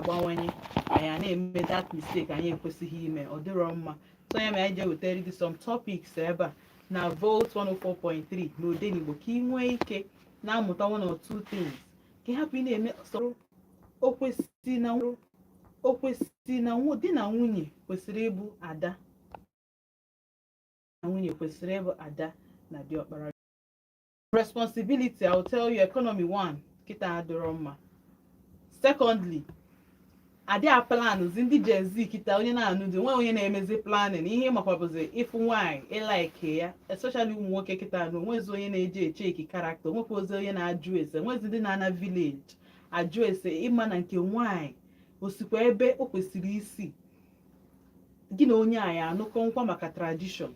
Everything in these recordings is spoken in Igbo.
na-agbawanye, anyị a na-eme that mistake anyị ekwesịghị ime. Ọ dịrọ mma. So ya mere anyị ji ewetara gị some topics ebe a na Volt 104.3 n'Odenigbo, ka ị nwee ike na-amụta one or two things, ka ị hapụ ị na-eme sọrọ. O kwesị na di na nwunye kwesịrị ịbụ ada na nwunye, kwesịrị ịbụ ada na diọkpara. Responsibility, I will tell you, economy one kịta adịrọ mma. Secondly, adị a planzi ndị Gen Z kịta. Onye na-anụ di nwe onye na-emezi planning ihe makwabụzi ịfụ nwaanyị ịlike ya, especially ụmụ nwoke kịta na onwezi onye na-eji echeki character, onwekwa ozi onye na-ajụ ese, nwezi ndị na-ana village ajụ ese ịma na nke nwaanyị osikwa ebe o kwesịrị isi. Gị na onye anyị anụkọ nkwa maka tradition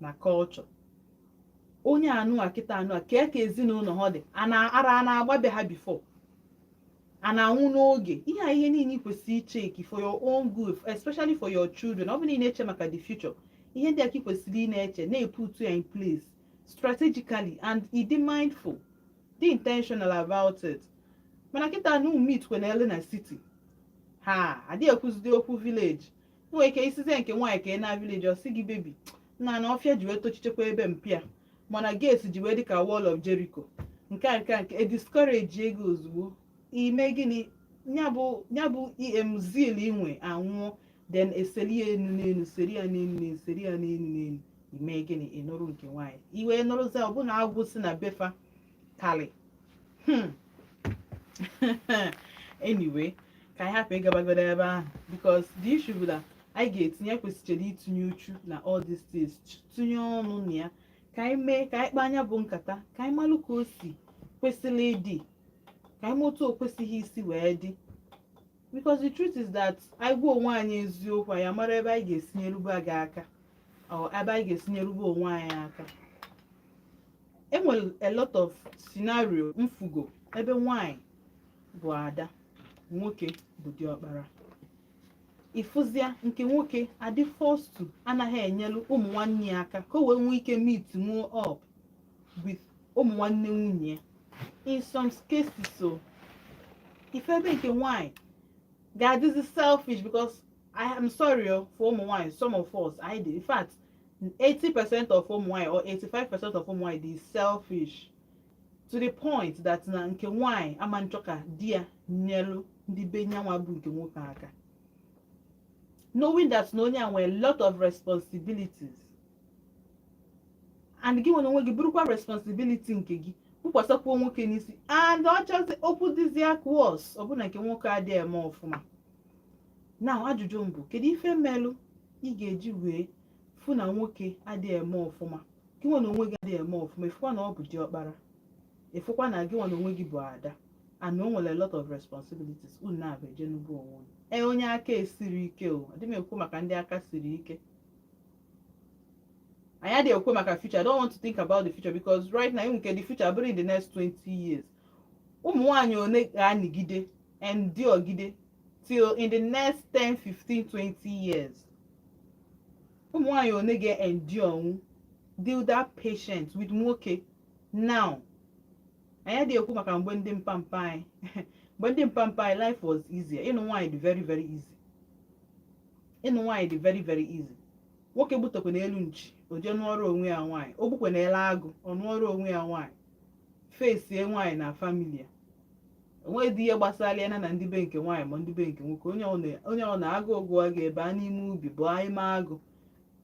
na culture onye anụ a kịta, anụ a kee ka ezinụlọ ha dị, a na-ara a na-agbabe ha before a na-anwụ n'oge. Ihe a, ihe niile ị kwesịrị icheki for your own good, especially for your children. Ọ bụrụ na ị na-eche maka the future, ihe ndị a ka ị kwesịrị ị na-eche, na-eput ya in place strategically and ị dị mindful, dị intentional about it. Mana kịta na ụmụ meet kwenele na city, ha adịghị ekwuzidi okwu village. Nwere ike isizie nke nwaanyị ka ị na village, ọ sị gị, "Baby, nna na ọfịa ji wee tochichekwa ebe mpịa, mana gate ji wee dị ka wall of Jericho." Nke a nke e discourage ego ozugbo. Ime gịnị? Ya bụ em zeal inwe anwụọ, then eseli ya enu n'enu, seri ya n'enu n'enu, seri ya n'enu n'enu. Ime gịnị? Ị nụrụ nke nwaanyị, iwee nụrụzie ọbụna agwụ si na befa kali. Anyway, ka anyị hapụ ịgabagodo ebe ahụ, because the issue bụ na anyị ga-etinye, kwesịrị itinye uchu na all these things, tinye ọnụ na ya, ka anyị mee ka anyị kpaa anya bụ nkata, ka anyị malụ ka o si kwesịrị ịdị, ka anyị mụta o kwesịghị isi wee dị, because the truth is that anyị gwa onwe anyị eziokwu, anyị amara ebe anyị ga-esinyerube gị aka or ebe anyị ga-esinyerube onwe anyị aka. Enwere a lot of scenario mfugo ebe nwanyị bụ ada, nwoke bụ diọkpara. Ịfụzia nke nwoke adị forced to anaghị enyelu ụmụ nwanne ya aka ka o wee nwee ike meet nwuo up with ụmụ nwanne nwunye ya in some cases. So ife ebe nke nwanyị ga-adịzi selfish, because I am sorry oh, for ụmụ nwanyị, some of us I dị, in fact 80% of ụmụ nwanyị or 85% of ụmụ nwanyị dị selfish to the point that na nke nwanyị ama nchọ ka di ya nyelu ndị be nyanwa bụ nke nwoke aka, knowing that na onye a nwere a lot of responsibilities and gị nwere onwe gị bụrụkwa responsibility nke gị bụkwasakwa nwoke n'isi, and ọ chọzi okwu dịzi aka worse, ọbụna nke nwoke adịghị eme ọfụma. Now, ajụjụ m bụ, kedu ife melụ ị ga-eji wee fụ na nwoke adịghị eme ọfụma, gị nwe na onwe gị adịghị eme ọfụma, ịfụkwa na ọ bụ diọkpara, ịfụkwa na gị nwe na onwe gị bụ ada and o nwere a lot of responsibilities, unu na-abụ eje n'ugbo onwe unu? Ee, onye aka esiri ike o, adịghị m ekwu maka ndị aka siri ike. Anyị adịghị ekwu maka future. I don't want to think about the future, because right now nke the future abụrụ in the next 20 years. Ụmụ nwaanyị one ga-anịgide and dị ọgide till in the next 10, 15, 20 years? Ụmụ nwaanyị one ga-endure ọnwụ, deal that patient with nwoke now? Anyị adịghị ekwu maka mgbe ndị mpampa anyị. Mgbe ndị mpampa anyị, life was easier. Ịnụ nwaanyị dị very very easy. Ịnụ nwaanyị dị very very easy. Nwoke gbutekwa n'elu nchi, o jee nụọrọ onwe ya nwaanyị. O gbukwe n'ele agụ, ọ nụọrọ onwe ya nwaanyị, fesie nwaanyị na family ya. Onweghị dị ihe gbasara ya na ndị be nke nwaanyị ma ndị be nke nwoke. Onye ọ na-agụ ụgwọ ga-ebe n'ime ubi bụ ime agụ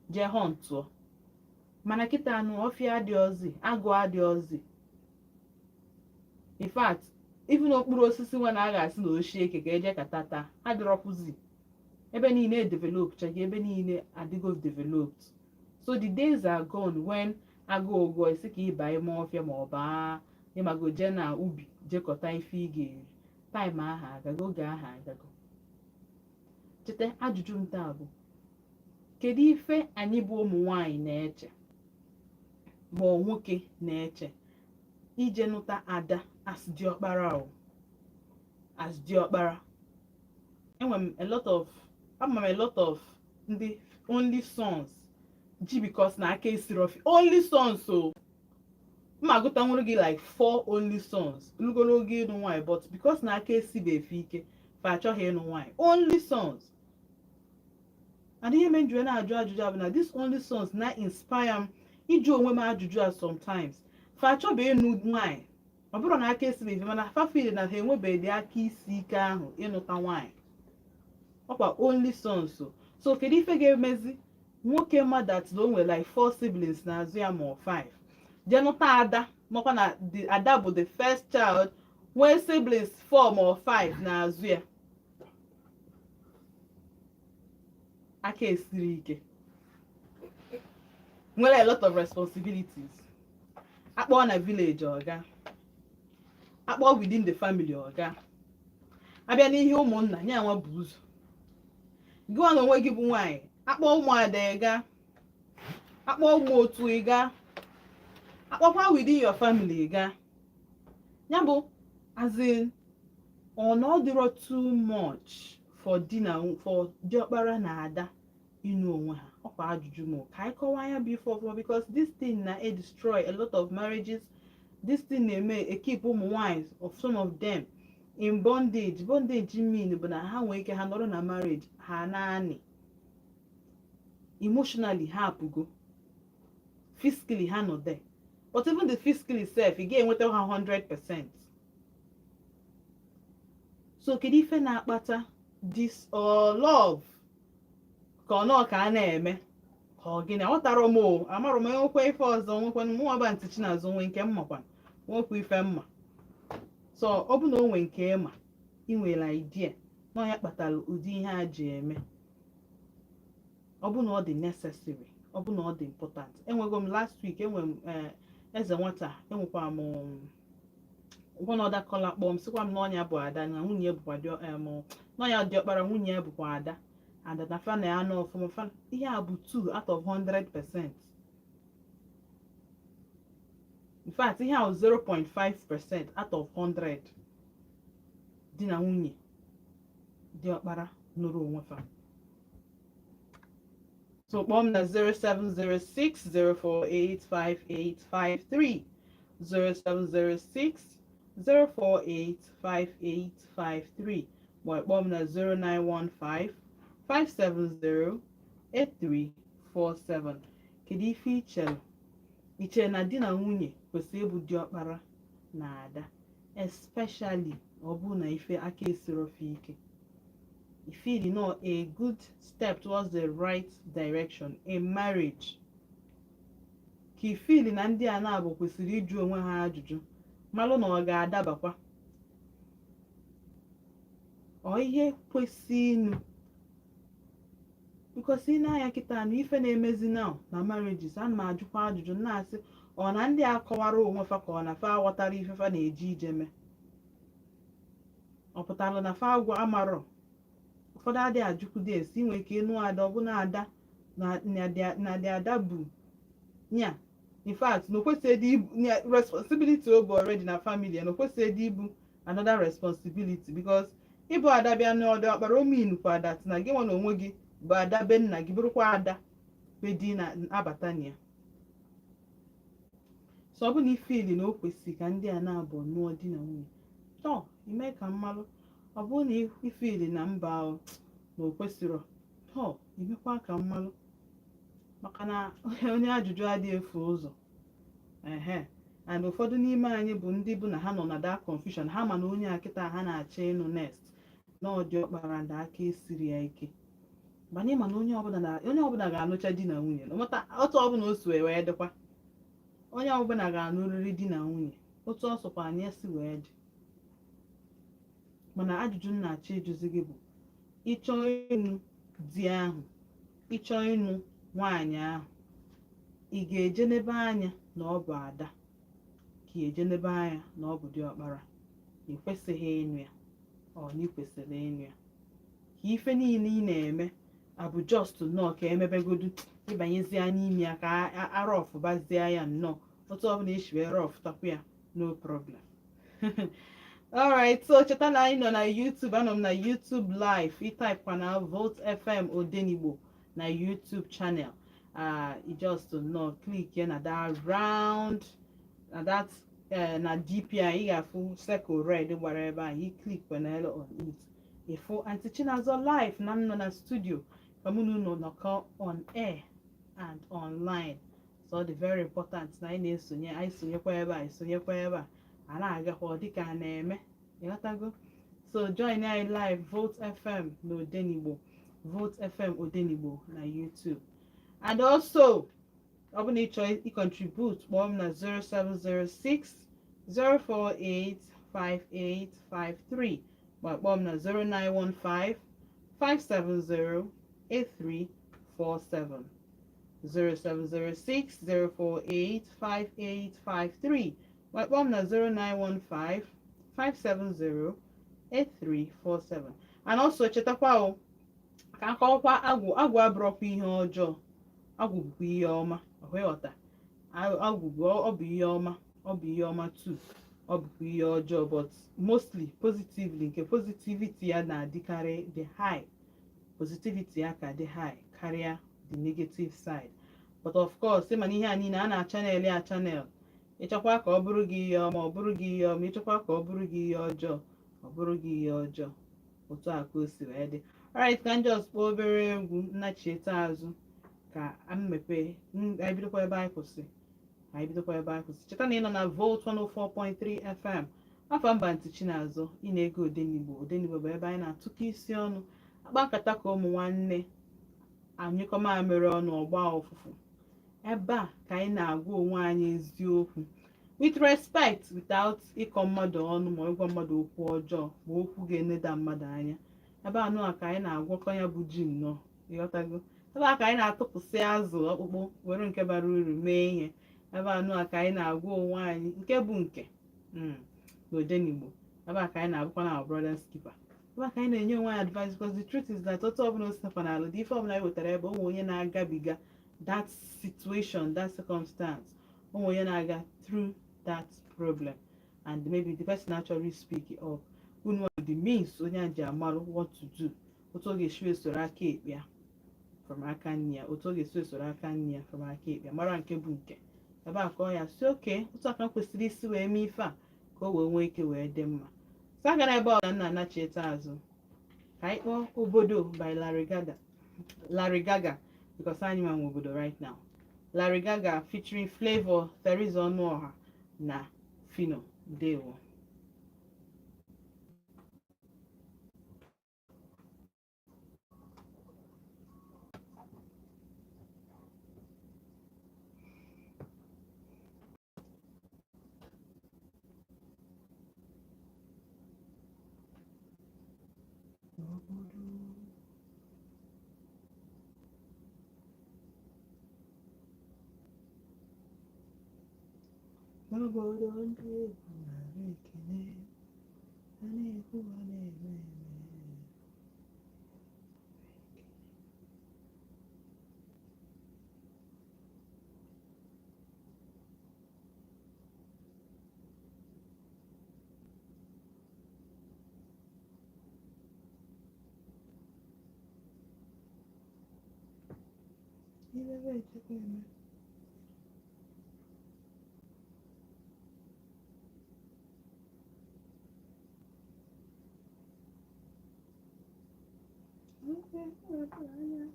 jee huntụọ. Mana kịta anụ ọfịa adị ọzi, agụ adị ọzi. In fact, even okpuru osisi nwa na a ga-asị na ochie eke ka eje ka tata adịrọkwụzi. Ebe niile develop chaga, ebe niile adịgo developed. So the days are gone when agụụ gụọ isi ka ịba ime ọfịa ma ọ baa ịmago jee na ubi jekọta ife ị ga-eri. Time ahụ agago, oge ahụ agago. Cheta, ajụjụ m taa bụ, kedu ife anyị bụ ụmụ nwanyị na-eche ma ọ nwoke na-eche ije nụta ada as diọkpara o, as diọkpara? Enwere m a lot of, ama m a lot of ndị only sons ji, because na aka esiri ofi only sons o mma agụtanwuru gị like four only sons lugoro oge ịnụ nwaanyị, but because na aka esibe efe ike, Fa achọghị ịnụ nwaanyị, only sons. And ihe mere m ji wee na-ajụ ajụjụ a bụ na this only sons na inspire m ịjụ onwe m ajụjụ a sometimes. Fa achọba ịnụ nwaanyị, ọ bụrụ na aka esiri ife, mana fa feel na ha enwebeghị aka isi ike ahụ ịnụta nwaanyị. Ọkwa only sons o. So kedu ife ga-emezi nwoke mmadụ at na o nwere like four siblings n'azụ ya ma ọ five, jee nụta ada, makwa na the ada bụ the first child nwee siblings four ma ọ five n'azụ ya, aka esiri ike, nwere a lot of responsibilities, akpọọ na village ọga, akpọọ within the family ọga, abịa n'ihe ụmụnna nye nwa bụ ụzọ gịwa na onwe gị bụ nwaanyị, akpọ ụmụada ịga, akpọ ụmụ otu ịga, akpọkwa within your family ịga, ya bụ, as in, ọ na ọ dịrọ too much for di na for diọkpara na ada ịnụ onwe ha? Ọkwa ajụjụ m ka anyị kọwaa ya bụ ife ọfụma, because this thing na e destroy a lot of marriages. This thing na-eme ekeep ụmụ nwanyị of some of them in bondage. Bondage mean bụ na ha nwee ike ha nọrọ na marriage ha naanị emotionally ha apụgo, physically ha nọ there, but even the physically sef, ị ga-enweta ha 100%. So kedu ife na-akpata this or love ka ọ nọọ ka a na-eme ka ọ gịnị? Aghọtara m o, amarọ m. Enwekwa ife ọzọ nwekwa mụnwa ba ntị Chinazụ nwe nke mmakwa nwekwa ife mma. So ọ bụ na o nwe nke ịma, ị nwere idea na ya kpatara ụdị ihe a ji eme, ọ bụ na ọ dị necessary, ọ bụ na ọ dị important. Enwego m last week, enwe m eze nwata, enwekwa m one other caller kpọọ m, sịkwa m na ọnya bụ ada na nwunye bụkwa n'ọnya diọkpara, nwunye ya bụkwa ada, ada na fa na ya nọ ọfụma. Fa ihe a bụ 2 out of 100%. In fact, ihe a bụ 0.5% out of 100 di na nwunye diọkpara nụrụ onwe fa. So kpọọ m na 0706 048 5853, 0706 048 5853, ma kpọọ m na 0915 570 8347. Kedu ife ị chere? Ị chere na di na nwunye kwesịrị ịbụ diọkpara na ada, especially ọ bụrụ na ife aka esirofe ike? You feel a good step towards the right direction in marriage, ka i feel na ndị a na-abụ kwesịrị ịjụ onwe ha ajụjụ, malụ na ọ ga-adabakwa ọ ihe kwesị ịnụ? Because ị na-anya kịta na ife na-emezi now na marriages, ana m ajụkwa ajụjụ na-asị, ọ na ndị a kọwara onwe fa, ka ọ na fa aghọtara ife fa na-eje ije mee? Ọ pụtara na fa agwọ amarọ? Ụfọdụ adịghị ajụkwudo esi inwe ike ịnụ ada, ọbụna ada na dị ada bụ nya. In fact, na okwesịghị ibu responsibility o bụ already na family, na okwesịghị ịdị ibu another responsibility, because ịbụ ada bịa n'ọdụ ọkpara omenukwa that na gị nwa na onwe gị bụ ada be nna gị, bụrụkwa ada be di na abata na ya. So ọ bụ na i feel na o kwesịrị ka ndị a na-abụ nụọ di na nwunye, tọọ ime ka mmalụ. Ọ bụrụ na i feel na mba o, na o kwesịrọ, tọọ imekwa ka mmalụ, maka na onye ajụjụ adịghị efu ụzọ. Ehe, and ụfọdụ n'ime anyị bụ ndị bụ na ha nọ na that confusion. Ha ma na onye a kịta ha na-achọ ịnụ next na ọ dị ọkpara na aka esiri ya ike banye, mana onye ọbụla ga-anụcha di na nwunye mata otu ọbụla o si wee dịkwa. Onye ọbụla ga-anụrịrị di na nwunye otu ọ sọkwa anyị si wee dị. Mana ajụjụ m na-achọ ịjụzi gị bụ, ịchọ ịnụ di ahụ, ịchọ ịnụ nwaanyị ahụ, ị ga-eje n'ebe anya na ọ bụ ada, ka ị eje n'ebe anya na ọ bụ diọkpara? Ị kwesịghị ịnụ ya, ọ na ị kwesịrị ịnụ ya, ka ife niile ị na-eme abụ just nnọọ ka emebegodu ịbanyezie n'ime ya, ka arọfụbazie ya nnọọ otu ọbụla esi wee rọfụtakwa ya, no problem. Alright, so cheta na anyị nọ na YouTube. Anọ m na YouTube live. Ịtypekwa na Volt FM Odenigbo na YouTube channel, you just nnọọ click ya na that round, na that na DP, ị ga-afụ circle red gbara ebe ahụ. You click kwanelu on it. Ịfụ Aunty Chinazọ live na m nọ na studio ka mụ na unu nọkọ on air and online. So ọ dị very important na anyị na-esonye, anyị sonyekwa ebe a, esonyekwa ebe a, a na-agakwa ọ dịka a na-eme, ịghọtago? So join anyị live, Volt FM na Odenigbo, Volt FM Odenigbo na YouTube. And also, ọ bụ na ị chọọ ịcontribute, kpọọ m na 0706 048 5853, ma kpọọ m na 0915 570 8347, 0706 048 5853, ma kpọọ m na 0915 570 8347. And also, chetakwa o ka akọwakwa, agwụ, agwụ abụrọkwa ihe ọjọọ, agwụ bụkwa ihe ọma. Ọhụ ịghọta, agwụ bụ, ọ bụ ihe ọma, ọ bụ ihe ọma too, ọ bụkwa ihe ọjọọ, but mostly positively, nke positivity ya na-adịkarị dị high, positivity ya ka dị high karịa the negative side. But of course, ịma na ihe a niile a na-achannel ya channel. Ịchọkwa ka ọ bụrụ gị ihe ọma, ọ bụrụ gị ihe ọma. Ịchọkwa ka ọ bụrụ gị ihe ọjọọ, ọ bụrụ gị ihe ọjọọ. Otu a ka o si wee dị. Alright, ka m just kpọọ obere egwu, nnachieta azụ ka m mepee, anyị bidokwa ebe anyị kwụsị, anyị bidokwa ebe anyị kwụsị. Cheta na ị nọ na Volt 104.3 FM. Afọ mba ntị Chinazụ, ị na-ege Odenigbo. Odenigbo bụ ebe anyị na-atụkọ isi ọnụ, akpa nkata ka ụmụ nwanne, anyụkọ mamịrị ọnụ, ọgba ụfụfụ. Ebe a ka anyị na-agwa onwe anyị eziokwu with respect, without ịkọ mmadụ ọnụ ma ịgwa mmadụ okwu ọjọọ ma okwu ga-eneda mmadụ anya. Ebe anụ a ka anyị na-agwakọ ya bụ ji nnọọ, ịghọtago? Ebe a ka anyị na-atụpụsị azụ ọkpụkpụ, were nke bara uru mee ihe. Ebe anụ a ka anyị na-agwa onwe anyị nke bụ nke n'Odenigbo. Ebe a ka anyị na-abụkwa na our brothers keeper. Ebe a ka anyị na-enye onwe anyị advice, because the truth is that otu ọbụla o sikwa n'ala dị, ife ọbụla anyị wetara ebe onwe, onye na-agabiga that situation, that circumstance, onwe onye na-aga through that problem, and maybe the person actually speak up. Unu the means onye a ji amarụ what to do, otu ọ ga-esi esoro aka ekpe ya from aka nne ya, otu ọ ga-esi esoro aka nne ya from aka ekpe ya, mara nke bụ nke. Ebe a ka ọ ya si oke otu aka m kwesịrị isi wee mee ife a ka o wee nwee ike wee dị mma. So aga na ebe ọ na nna anachieta azụ ka anyị kpọọ Obodo by Larry Gaga, Larry Gaga, because anyị nwa nwe obodo right now. Larry Gaga featuring Flavour, Theresa Ọnụọha na Phyno. Ndewo. Obodo. N'obodo ndị egwu nara ekele, a na-ekwu, a na-eme eme. Ibe echekwa eme. Anya.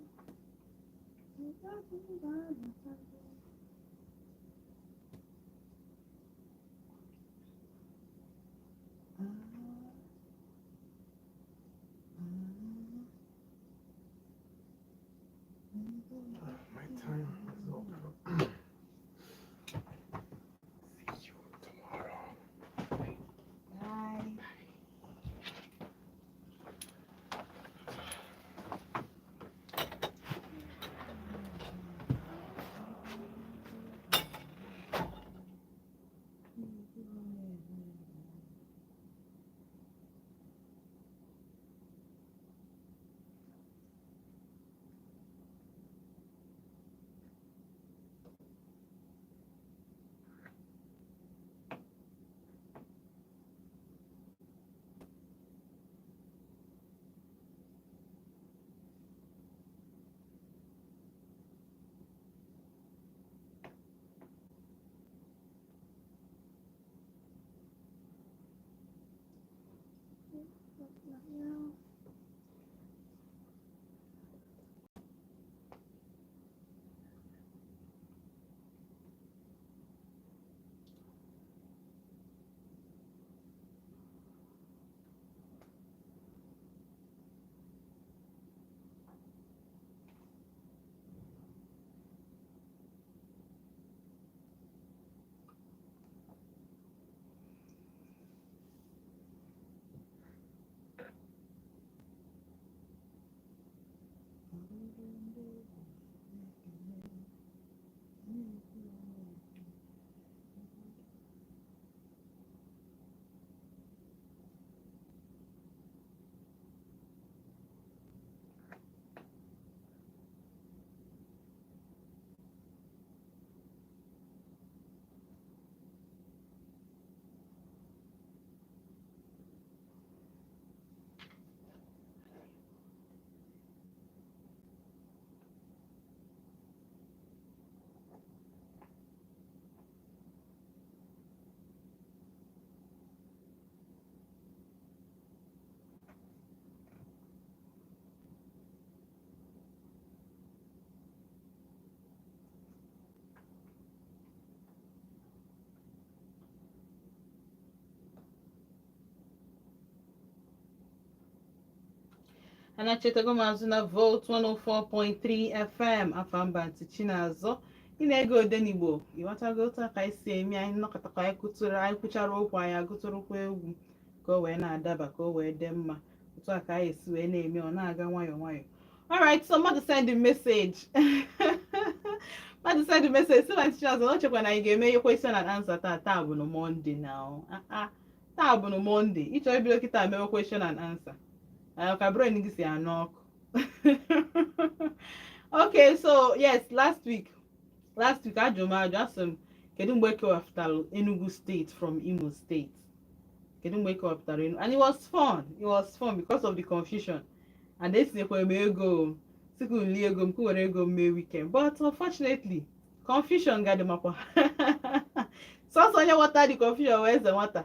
My time is over. See you tomorrow. Bye. Anachetago m azụ na Volt 104.3 FM. Afamba Ntị Chinazọ, ị na-ege Odenigbo. Ịghọtago otu a ka anyị si eme? Anyị nnọkọtakwa, anyị kwutụrụ, anyị kwuchara okwu, anyị agụtụrụkwa egwu ka o wee na-adaba, ka o wee dị mma. Otu a ka anyị esi wee na-eme, ọ na-aga nwayọọ nwayọọ. Alright, so mmadụ send the message, mmadụ send the message si na Ntị Chinazọ na o chekwa na anyị ga-eme ihe question and answer taa. Taa bụ na Monday na ah ah, taa bụ na Monday. Ịchọrọ ibido kịta mewe question and answer? Ka brain gị si anụ ọkụ. Okay, so yes, last week ajụ m ajụ, asị m, kedu mgbe ekewapụtara Enugu State from Imo State? Kedu mgbe ekewapụtara Enugu? And it was fun, it was fun because of the confusion, and etinyekwara m ego sịka uli ego m ka were ego m mee weekend, but unfortunately confusion gadị makwa sọsọ onye nwata the confusion wee eze nwata.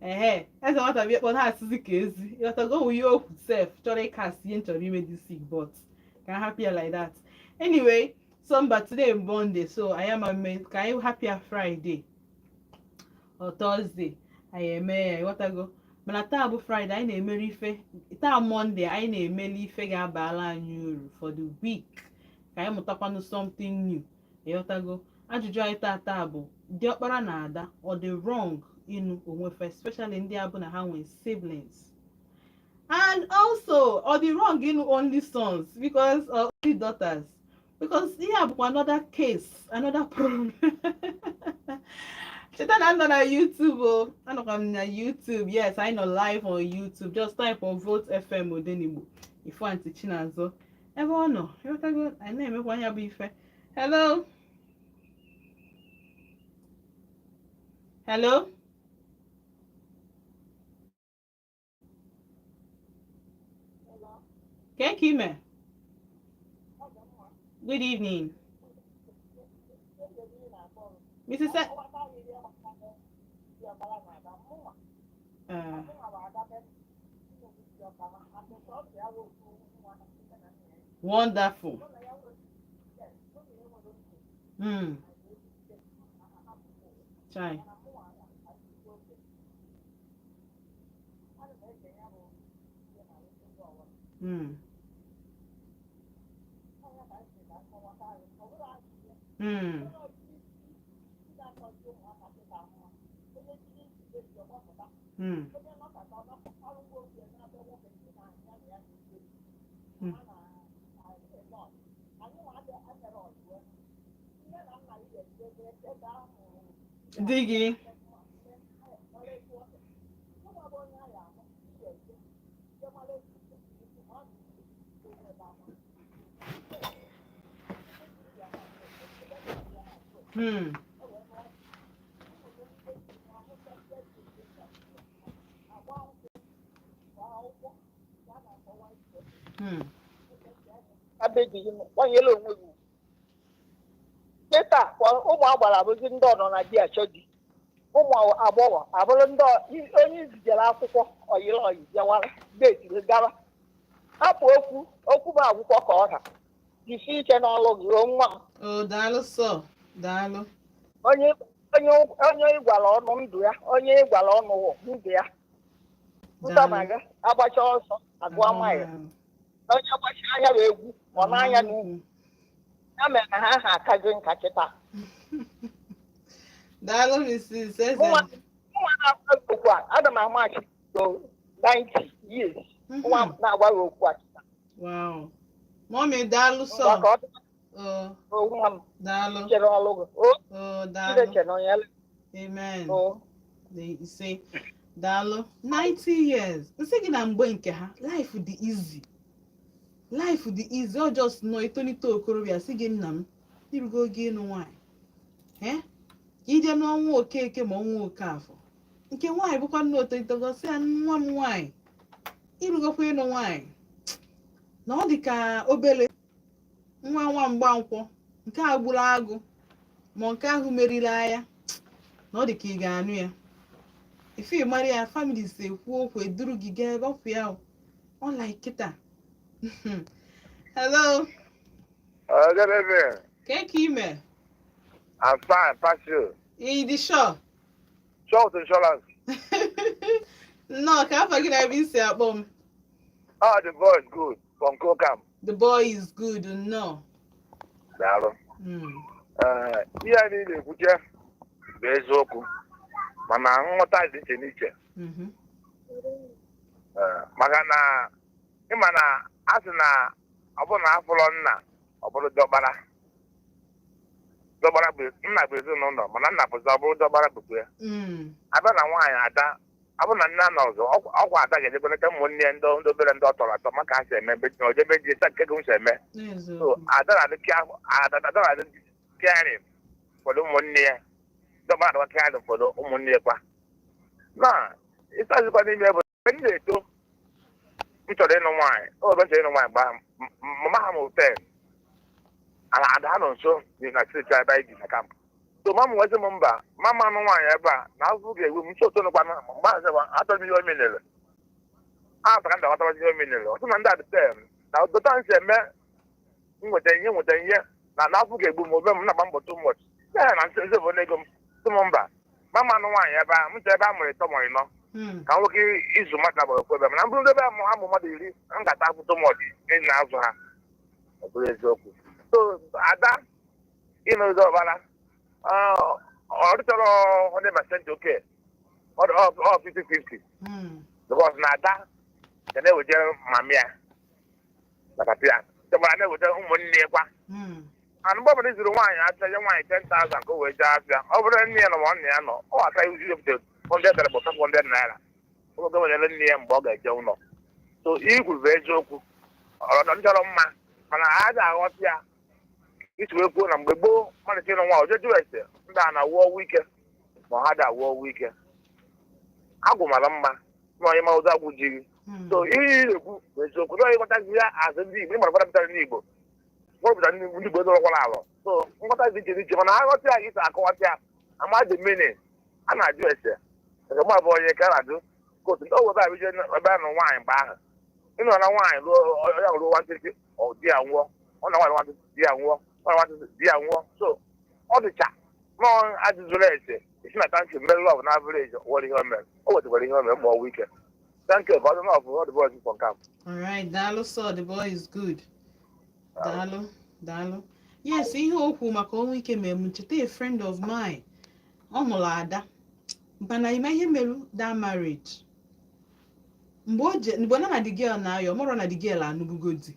Ehe, eze nwata bịa kpọrọ ha asịzi ka ezi ịghọtago ihe okwu sef chọrọ ịkasị ihe m chọrọ ime this week, but ka m hapụ ya like that. Anyway, so mba, today Monday, so anyị ama mme ka anyị hapụ ya Friday or Thursday anyị eme ya, ịghọtago? Mana taa bụ Friday, anyị na-emeri ife. Taa Monday, anyị na-emeli ife ga-abala anyị uru for the week, ka anyị mụtakwanụ something new, ịghọtago? Ajụjụ anyị taa bụ, diọkpara na ada, ọ dị wrong ịnụ onwe fa, especially ndị abụ na ha nwee siblings? And also, ọ dị wrong ịnụ only sons because or only daughters? Because ihe a bụkwa another case, another problem. Cheta na m nọ na YouTube o, anọkwa m na YouTube. Yes, anyị nọ live on YouTube. Just type on Volt FM Odenigbo, ifu Aunty Chinazọ ebe ọ nọ, ịghọtago? Anyị na-emekwa anya bụ ife. Hello, hello. Ke ka ime? Good evening, Mrs. Wonderful. Chai. Di gị. Abeghị m kwanyere onwe gị ugwu. Kịta kwa ụmụ agbara abụzi ndị ọnọ na di achọ di, ụmụ agbọghọ abụrụ ndị onye izijere akwụkwọ oyiri oyi bịawara detiri gawa hapụ okwu okwu bụ akwụkwọ ka ọ ha jisie ike n'ọlụ gị o nwa m. Oh, daalụ sọ, daalụ. Onye ị gwara ọnụ ndụ ya, onye ị gwara ọnụ wụ ndụ ya. Daalụ. Ntamaga agbacha ọsọ agụọ maịlụ, onye gbacha anya bụ egwu ọ na-anya n'ugwu ya mere na ha ha akazi nka kịta. Daalụ, Mrs. Eze. Mụnwa na-agwa gị okwu a, ana m amachi to 90 years. Nwa na-agwa gị okwu a kịta. Wow. Mommy, daalụ sọ. Ngwa ka ọ dị. Oh, Nwa m. Daalụ. Chere ọlụ gị o. Oh, daalụ. Chineke nọnyere. Amen. O. Ise, daalụ. 90 years, nsị gị na mgbe nke ha, life dị easy, life dị easy. Ọ just nọ etonite okorobịa, sị gị, "Nna m, irugo oge ịnụ nwaanyị." Eh, ije n'ọnwa Okeke ma ọnwa Okafọ nke nwaanyị bụkwa nna otonite, gosi ya, "Nwa m nwaanyị, irugokwa ịnụ nwaanyị." Na ọ dị ka obere nwa nwa mgbankwọ nke a gburu agụ, ma nke ahụ meriri agha, na ọ dị ka ị ga-anụ ya ife ị mara ya. Family si ekwu okwu, eduru gị gaa ebe ọpụ ya. Ọ like kịta. Hello. Good evening. Ka ka ime? I'm fine, pass you. Ị dị sure? Short insurance. Nnọọ. Ka afọ gị na ebe isi akpọ m? Oh, the boy is good from Kokam. The boy is good, nnọọ. Daalụ. Ihe a niile ekwuche bụ eziokwu, mana nghọta dị iche n'iche. Maka na ịma na a sị na ọ bụrụ na afụrọ nna, ọ bụrụ dọkpara. Dọkpara bụ nna bụ ezinụlọ, mana nna bụzi ọ bụrụ dọkpara bụkwa ya. Abịa na nwaanyị ada, ọ bụrụ na nne na ọzọ ọkwa ada ga-ejekwanata ụmụnne ya ndị ndị obere, ndị ọ tọrọ atọ, maka ha si eme ebe na ojebe ji esa nke gị m si eme. So ada na-adị ada na-adị caring ụfọdụ ụmụnne ya, dọkpara adịkwa caring ụfọdụ ụmụnne ya kwa. Na ịsazikwa n'ime bụ mgbe m na-eto, m chọrọ ịnụ nwaanyị, o ebe m chọrọ ịnụ nwaanyị mgbe ahụ, mama ha mụrụ 10, ala ada ha nọ nso dị na street ebe anyị bi na camp. So mama m wezi m mba, mama anụ nwaanyị ebe a na azụ ga-egbu m nso otonukwana. Mgbe ahụ sịkwa achọrọ m ihe o menere a ka m ga-aghọtawazi ihe o menere ọtụ na ndị a dị 10 na dota m si eme nweta ihe nweta ihe na n'afọ ga-egbu m obe m na-agba mbọ too much ya na nsị nsị bụ ego m sị m mba, mama anụ nwaanyị ebe a, m chọrọ ebe a mụrụ ịtọ ma ịnọ ka nwoke izu mmadụ na gbara ebe, mana m bụrụ ebe amụ amụ mmadụ 10, m ga-ata afụ too much na azụ ha. Ọ bụrụ eziokwu. So ada ịnụ ụzọ ọbara ọ dịchọrọ 100% oke, ọ 50-50, because na ada ga na-ewejere mami ya na papa ya, chọbara na-eweta ụmụnne ya kwa. And mgbe ọbụla izuru nwaanyị afịa, nye nwaanyị 10,000 ka o wee jee afịa, ọ bụrụ nne ya nọ ma nna ya nọ, ọ aka iwepụta 100 naira bụ 500 naira ọ ga-ewere nne ya mgbe ọ ga-eje ụlọ. So ikwu bụ eziokwu, ọnọdụ chọrọ mma, mana a ga-aghọta ya isi wee kwuo na mgbe gboo mmadụ chịrị nwa oje jụ ese ndị a na-awụ ọgwụ ike ma ha da awụ ọgwụ ike agwụ mara mma na onye ma ụzọ agwụ jiri. So ihe ị na-ekwu bụ eziokwu na onye nghọtazi ya azụ ndị Igbo ịmara fọdụ pụtara ndị Igbo nwepụtara ndị Igbo dọrọkwara alọ. So nghọta dị iche n'iche, mana aghọta ya isi akọwata ya ama dị mmiri a na-ajụ ese nke mụ abụọ onye ka a na-ajụ kootu ndị ebe a bido ebe a nọ nwaanyị mgbe ahụ ịnọ na nwaanyị ruo ya ruo nwantịntị, ọ di ya nwụọ, ọ na nwaanyị nwantịntị, di ya nwụọ, ọ na nwantịntị, di ya nwụọ. So ọ dịcha nọọ ajụjụrụ ese isi na tanki mere love na average nwere ihe o mere, o wetakwara ihe o mere ma ọ wụ ike. Thank you. Ka ọ dị n'ọfụ ọ dị boys from camp. All right, daalụ sir, the boy is good. Daalụ, daalụ. Yes, ihe okwu maka ọnwụ ike mere m cheta a friend of mine. Ọ mụrụ ada. Mana ime ihe merụ that marriage. Mgbe o je, mgbe na the girl na-ayọ, ọ marọ na the girl anụbugo di.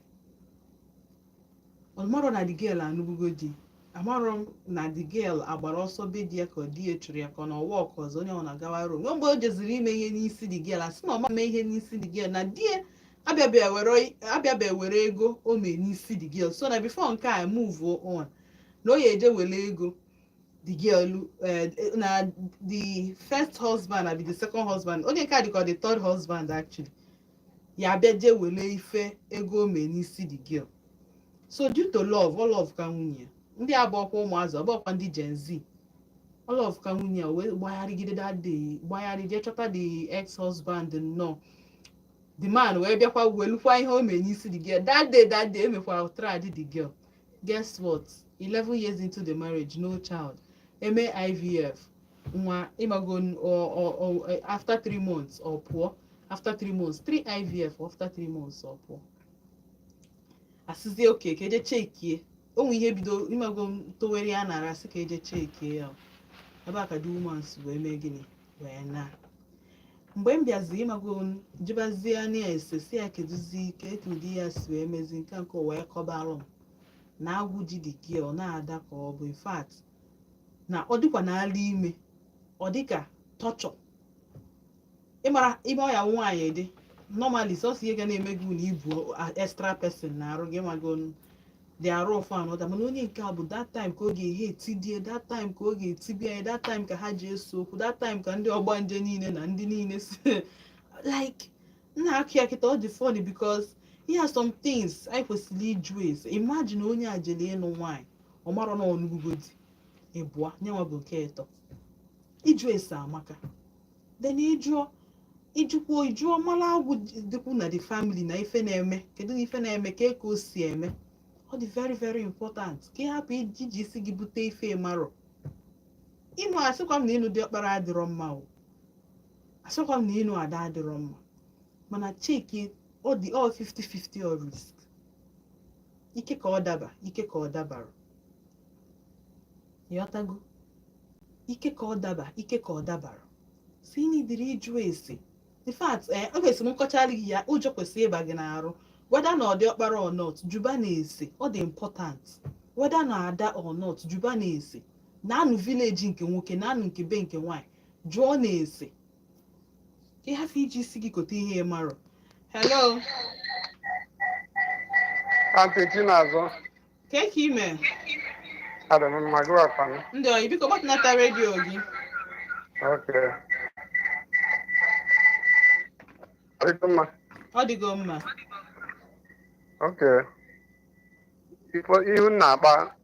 Ọ marọ na the girl anụbugo di. Amarọ m na the girl agbara ọsọ be di ya, ka ọ di ya chụrụ ya, ka ọ na ọwa ọkụ ọzọ onye ọ na-agawa rom. Mgbe o jeziri ime ihe n'isi the girl, asị na ọ ma mee ihe n'isi the girl, na di ya abịabịa were ego o mee n'isi the girl. So na before nke a move on, na o ya eje were ego the girl, na the first husband abi the second husband, onye nke a dịka the third husband actually, ya abịa jee were ife ego o mee n'isi the girl. So due to love, all love ka nwunye ya ndị abụọkwa ụmụazị ọbụọkwa ndị Gen Z, all love ka nwunye ya wee gbagharịgide that day, gbagharị jee chọta the ex-husband nnọọ. The man wee bịakwa welukwa ihe o mee n'isi the girl that day. That day emekwara trad the girl. Guess what? 11 years into the marriage, no child. Eme IVF nwa, ịmago after 3 months ọ pụọ. After 3 months, 3 IVF, after 3 months ọ pụọ. Asịzie oke ka eje chekie onwe ihe bido, ịmago towere ya nara, asị ka eje chekie ya ebe a ka the woman si wee mee gịnị wee na. Mgbe m bịazi ịmago jụbazie anya ese, si ya kedụzi ka etu ụdị ya si wee mezi nke wee kọbalụ m na agwụ ji dị gị, ọ na-ada ka ọ bụ, in fact, na ọ dịkwa n'ala ime, ọ dịka tọchọ ịmara ime ọya nwaanyị dị. Normally, sọsọ ihe ga na-eme gị na ibu extra person na-arụ gị, ịmago dị arụ ụfụ anọda. Mana onye nke a bụ that time ka ọ ga-ehe etidie, that time ka ọ ga-etibia ya, that time ka ha ji eso okwu, that time ka ndị ọgbanje niile na ndị niile si like nna akụ ya kịta. Ọ dị funny because ihe are some things anyị kwesịrị ịjụ ese. Imagine onye a jere ịnụ nwaanyị, ọ marọ na ọnụgugo dị ịbụa nyanwa bụ nke ịtọ. Ịjụ ese amaka. Then ịjụọ, ịjụkwuo, ịjụọ mara agwụ dịkwu na the family na ife na-eme, kedu ife na-eme, ka o si eme. Ọ dị very very important ka ị hapụ iji isi gị bute ife marọ ịnụ. Asịkwa m na ịnụ dị ọkpara adịrọ mma o, asịkwa m na ịnụ ada adịrọ mma, mana cheki, ọ dị all 50-50 or risk. Ike ka ọ daba, ike ka ọ dabara, ịghọtago? Ike ka ọ daba, ike ka ọ dabara. Si n'idiri ịjụ ese. In fact, ee, ọ kwesịrị m nkọchara gị ya. Ụjọ kwesịrị ịba gị n'arụ, whether na ọ dị ọkpara or not. Juba na ese, ọ dị important. Whether na ada or not, juba na ese. Na-anụ village nke nwoke, na-anụ nke be nke nwaanyị, jụọ na ese ka ị hafụ iji isi gị kote ihe ị marọ. Hello. Aunty Chinazụ. Ka ka ime? Adị m mma, gị wakwanụ? Ndị oyi, biko gbatịnata redio gị. Okay. Adịgo mma. Ọ dịgo mma. Okay. Ife ihu m na-akpa,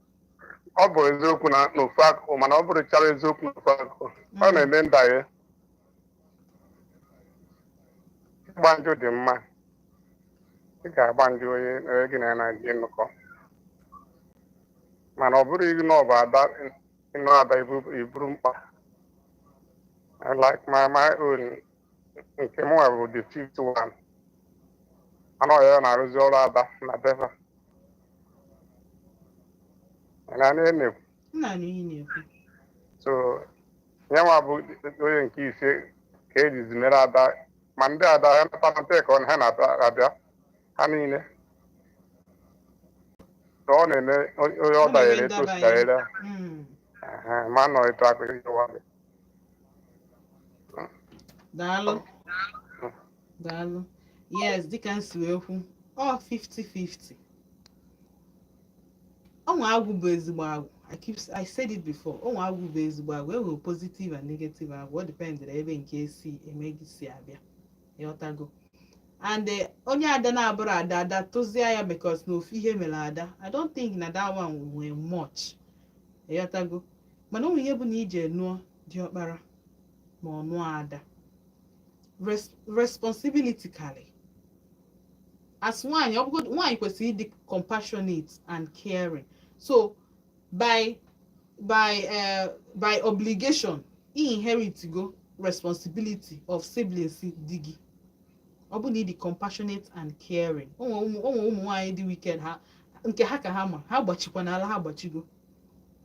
ọ bụ eziokwu na n'ofu akụkụ, mana ọ bụrụchara eziokwu n'ofu akụkụ. Ọ na-eme ndaghe. Ịgba njụ dị mma. Ị ga-agba njụ onye gị na ya na-eji nnọkọ. Mana ọ bụrụ ihu na ọ bụ ada, ịnụ ada iburu mkpa. I like my own, nke mụ bụ the fifth one. Anọ ya na-arụzi ọrụ ada na befa. Na na-ekwu. Nna na ihe na-ekwu. So nyanwa bụ onye nke ise ka ejizi mere ada, ma ndị ada ha nata nta ka ọ ha na-abịa ha niile. So ọ na-eme onye ọ Ọ na-eme danyere etu o si ndabanye. danyere. Ma nọ etu akụkọ ịwa dị. Daalụ, daalụ. Yes, dịka m si wee kwu, ọ 50-50. Ọnwa agwụ bụ ezigbo agwụ. I said it before, ọnwa agwụ bụ ezigbo agwụ. E nwere positive and negative agwụ. Ọ dependere ebe nke esi eme gị si abịa, ịghọtago? And onye ada na-abụrụ ada, ada tụzie ya because na ofu ihe mere ada, I don't think na that one nwee much, ịghọtago? Mana ụmụ ihe bụ na ije nụọ diọkpara ma ọ nụọ ada, responsibility karị. As nwaanyị, ọ bụgodu nwaanyị kwesịrị ịdị compassionate and caring. So by obligation, i inherit go responsibility of siblings di gị. Ọ bụ na ị dị compassionate and caring, o nwere ụmụ nwaanyị dị wicked, ha nke ha ka ha ma ha gbachikwa n'ala ha gbachigo.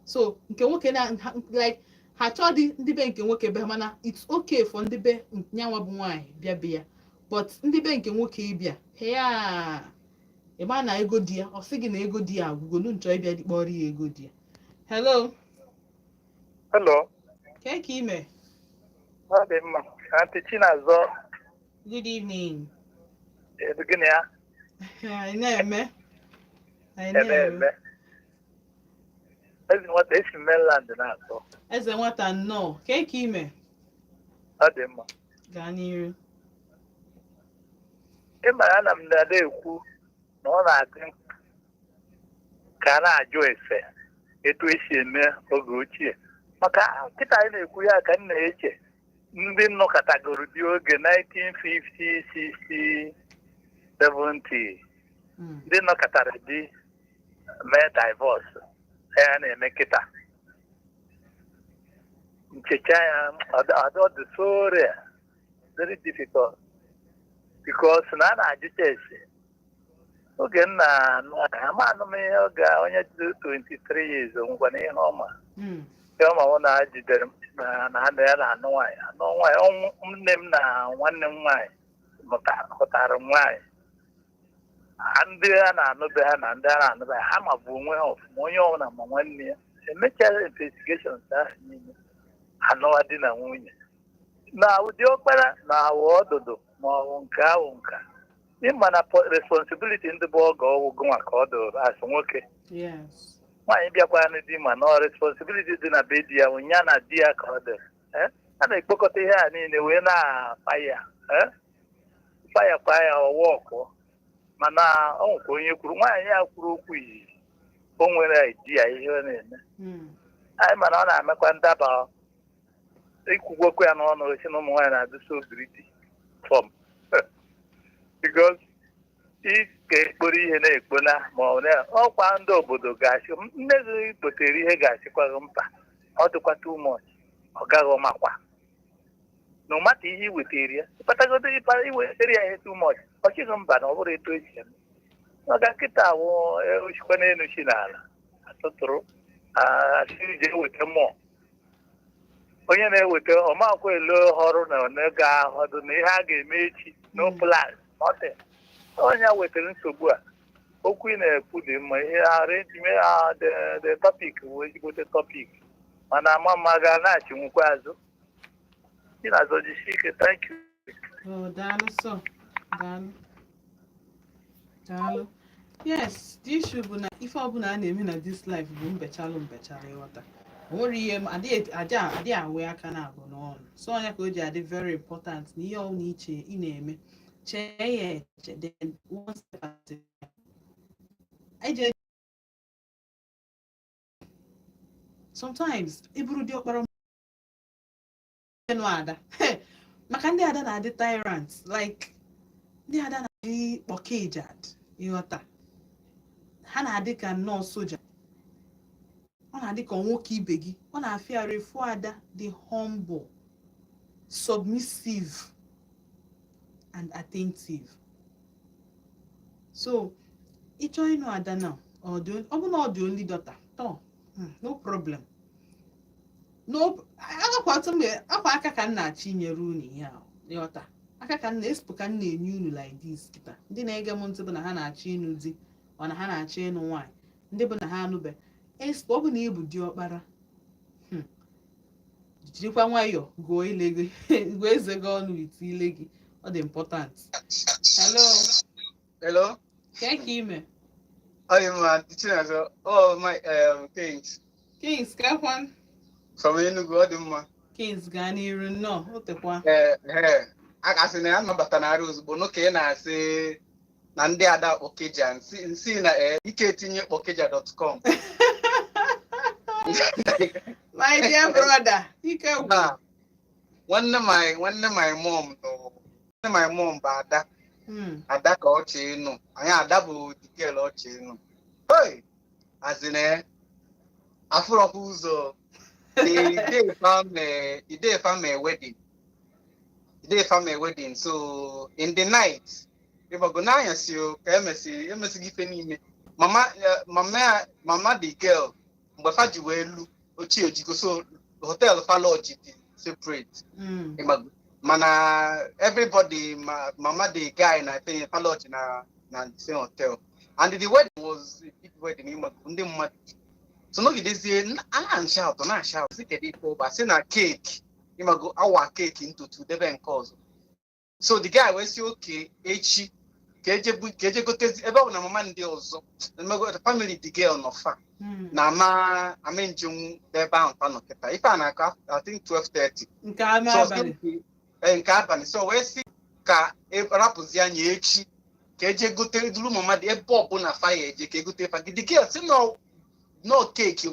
So nke nwoke na like ha chọọ dị ndị be nke nwoke be ha, mana it's okay for ndị be nyanwa bụ nwaanyị bịa be ya, but ndị be nke nwoke ịbịa ya, ịma na ego di ya, ọ sị gị na ego di ya agwụgo nu nchọ ịbịa kpọrọ ya ego di ya. Hello. Hello. Ke ka ime? Ọ dị mma. Aunty Chinazọ. Good evening. Edu gịnị ya? Anyị na-eme, anyị Eme na-eme. Eme. Eze nwata, esi m mainland na-atọ. Eze nwata, nnọọ. Ke ka ime? Ọ dị mma. Gaa n'iru. Ị mara ana m na ekwu na ọ na-adị ka a na-ajụ ese etu esi eme oge ochie, maka kịta anyị na-ekwu ya ka m na-eche ndị nnọkọtagoro dị oge 1950, 60, 70, ndị nọkọtara di mee divorce ya na-eme kịta, nchecha ya, ọ dị so rare, very difficult, because na a na-ajụcha ese oge m na-anụ ama anụ m ihe oge a, onye dị 23 years ngwa na ihe ọma. Ya ma ọ na ha jidere m na ha na ya na-anụ nwaanyị, anụ nwaanyị. Ọnwụ nne m na nwanne m nwaanyị hụtara m nwaanyị. Ha ndị a na-anụbe ha na ndị a na-anụbe ha, ha ma bụ onwe ha ọfụma. Onye ọbụla ma nwanne ya. Emechara investigations ahụ niile, anụwa di na nwunye na ụdị ọkpara na awụ ọdụdụ ma ọ bụ nke ahụ nka. Ịma na responsibility ndị bụ ọgọ ọgwụ gụnwa ka ọ dụrụ asụ nwoke. Nwaanyị bịakwa di ma na responsibility dị na be di ya, ya na di ya ka ọ dịrị. A na-ekpokọta ihe a niile wee na-afa ya, faya kwa ya ọwa ọkụọ. Mana ọ nwekwa onye kwuru, nwaanyị a kwuru okwu izizi, o nwere idea ihe ọ na-eme. Anyị mana ọ na-emekwa ndaba ikwugwokwu ya n'ọnụ, si na ụmụ nwaanyị na-adị so greedy from because ị ga-ekporo ihe na-ekpona ma ọ na ọkwa ndị obodo ga-achị nne gị kpotere ihe, ga-achịkwa gị mkpa. Ọ dịkwa too much, ọ gaghị ọmakwa no matter ihe i wetara ya. Ịkpatagodo iwetere ya ihe too much, ọ chịghị mba na ọ bụrụ etu esi eme. Ọ ga nkịta awụ osikwa n'elu si n'ala atụtụrụ asị ije eweta mmụọ. Onye na-eweta ọmakwa ele ọrụ na ọ ga-ahọdụ na ihe a ga-eme echi, no plan, nothing. Onye a wetara nsogbu a, okwu ị na-ekwu dị mma. Ihe arrangement, the topic bụ ezigbote topic, mana ama mma ga na-achịnwukwa azụ. Chinazọ, jisie ike. Thank you. Oh, daalụ sọ, daalụ, daalụ. Yes, the issue bụ na ife ọbụla a na-eme na this life bụ mbechalụ mbechalụ. Ịghọta, o nwere ihe adịghị adịghị awe aka na abụ n'ọnụ. So onye ka o ji adị very important na ihe ọbụla iche ị na-eme, chee ya eche, then one step at a time. Eje sometimes ịbụrụ diọkpara nụ ada, maka ndị ada na-adị tyrant, like ndị ada na-adị kpọkejad. Ịghọta, ha na-adị ka nnọọ soja, ọ na-adị ka nwoke ibe gị, ọ na-afịa arụ efu. Ada dị humble, submissive and attentive. So ịchọ ịnụ ada na ọ dị, ọ bụ na ọ dị only daughter tọ, no problem, no. Akwa mgbe akwa aka ka m na-achọ inyere unu ihe a. Ịghọta, aka ka m na-esipụ, ka m na-enye unu like this kịta. Ndị na-ege m ntị bụ na ha na-achọ ịnụ di, ọ na ha na-achọ ịnụ nwaanyị, ndị bụ na ha anụbe esipụ, ọ bụ na ịbụ diọkpara, jirikwa nwayọọ gụọ ile gị, gụọ eze gị ọnụ ite ile gị. Ọ dị important. Hello. Hello. Kee ka ime? Hi, man. Chinazọ. Oh, my Kings. Kings kekwan? From Enugu, ọ dị mma. Kings, gaa n'iru, nnọọ, o tekwa. Ee, a ga-asị na ya nabata narị ozugbo n'oke ị na-asị na ndị ada Okija nsi nsi na ike etinye okija.com. My dear brother, ike gwụ. Na nwanne my mom nọ, nwanne my mom bụ ada. Ada ka ọ chị ịnụ anyị, ada bụ dikel ọ chị ịnụ. Hey, azine afụrọkwa ụzọ. The day fam wedding, the day fam wedding, so in the night, ịgbago n'anyasị o ka emesi emesighị ife niile, mama mama mama the girl, mgbe fa ji wee lu ochie ojigo, so hotel fa lodge dị separate. Ịgbago mana everybody ma, mama the guy na ife fa lodge na the same hotel, and the wedding was a big wedding. Ịgbago ndị mmadụ so nọgidezie a na-shout, na-shout, sị kedu ife ụba, sị na cake, ịmago awa cake ntutu debe nke ọzọ. So the guy wee sị oke echi ka eje ka eje gotezi, ebe ọ bụ na mama ndị ọzọ, emego the family the girl nọ fa na ama ama njenwu ebe ahụ fa nọ kịta. Ife a na-akọ, I think 12:30. Nke ama So, abalị. Ee, nke abalị. So wee sị ka e rapụzi anya echi ka eje gote duru mama dị ebe ọbụla fa ya eje ka egote fa. The girl sị nọ nọ cake.